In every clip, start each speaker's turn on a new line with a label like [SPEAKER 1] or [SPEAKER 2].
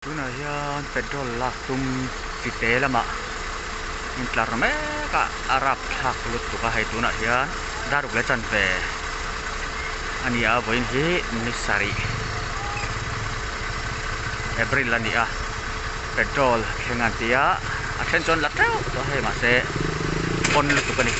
[SPEAKER 1] Tunah hian petrol lak tum chite lamah intlar mek a, a rapthlak lutuk a hei tunah hian daruk leh chanve a ni a vawiin hi ni sarih April a ni a petrol thleng an ti a a then chuan la teuh tawh a hei mahse pawn lutuk a ni.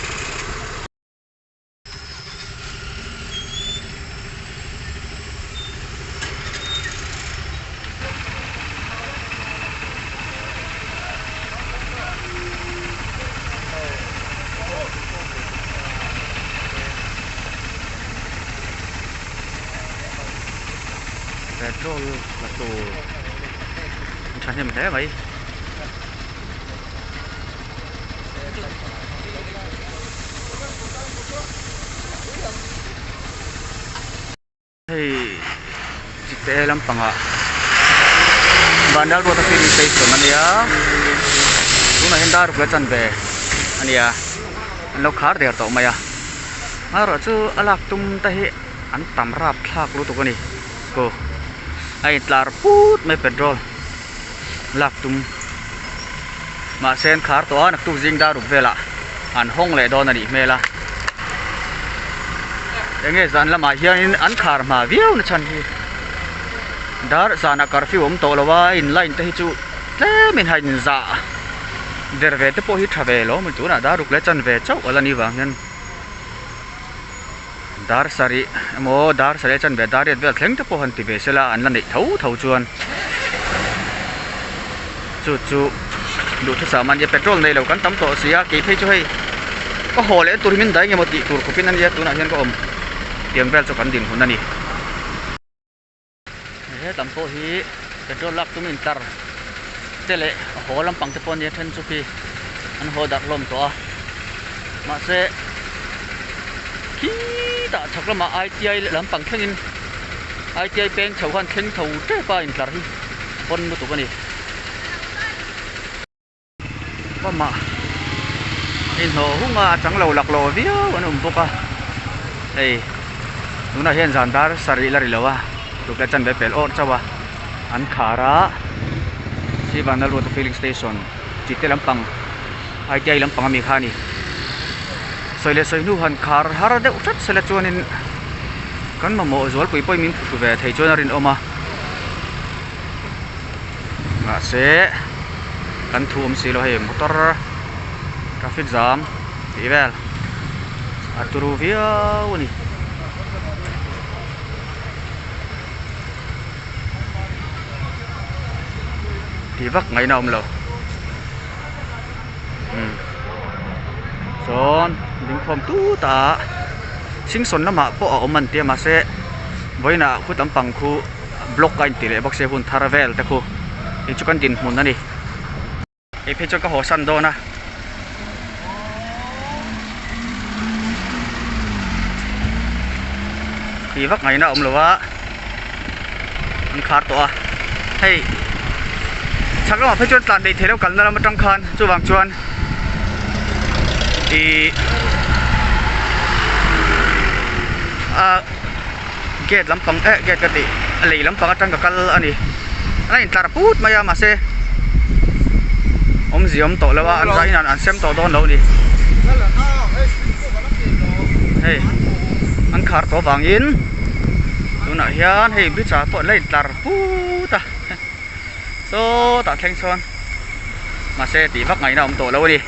[SPEAKER 1] Petrol la tur an thahnem hle mai. Hei chite lampangah Vanlal Ruata filling station a nia tunah hian dar ruk la chanve a nia an lo khar der tawh mai a amaherawh chu a lak tum te hi an tam rapthlak lutuk a ni aw a intlar put mai petrol lak tum mahse an khar tawh a naktuk zing dar ruk velah an hawng leh dawn a nih hmel a enge zan lamah hianin an khar hma viau na chhan hi dar zanah curfew awm tawh lo a in line te hi chu tlemin ha in zah der ve te pawh hi tha ve lo tunah dar ruk leh chanve chauh a la nih vang hian. Dar sarih emaw dar sarih a chanve dar riat vel thleng te pawh han ti ve sela an la neih tho tho chuan chu chu duhthusam a nia petrol nei lo kan tam tawh si a kei phei chu hei ka haw leh tur hi min dai nge maw tih tur khawpin a nia tunah hian ka awm tiang vel chu kan dinhmun a ni. Hetam pawh hi petrol lak tum intlar te leh a haw lampang te pawh ania then chu khi an haw darh hlawm tawh a mahse khitah chhak lamah I_T_I lampang thlengin I_T_I peng chho khan thleng tho tep a intlar hi pawn lutuk a ni. Pump-ah inhlawh hung a a chang lo laklawh viau an awm bawk a hei tunah hian zan dar sarih la ri lo a tukverh a chanve pel awrh chauh a an khar a Sivanal Road filling station chite lampang I_T_I lampang ami kha a ni sawi leh sawi hnu han khar har deuh hret sela chuanin kan mamawh zualpui pawhin min phuhru ve thei chuan a rinawm a. Mahse kan thu awm si lo hei motor traffic jam tih vel a turu viau a ni. Tih vak ngaihna a awm lo umm chuan dingkhawm tut a singsawn lamah pawh a awm an tia mahse vawiinah khu lampang khu. Block a inti leh bawk sia hun thar vel te khu hei chu kan dinhmun a ni hei phei chuan ka haw san dawn a. Tih vak ngaihna a awm lo a an khar tawh a hei chhak lamah phei chuan tlan daih theih loh kalna lam atang khan chuvang chuan ihh ah. Gate lampang eh gate ka tih a lei lampang atang ka kal a ni a intlar put mai a mahse awmzia awm tawh lo a an zai in an sem tawh dawn lo a ni hei an khar tawh avangin tunah hian hei bridge ah pawh an la intlar put a sawtah thleng sawn mahse tih vak ngaihna awm tawh lo a ni.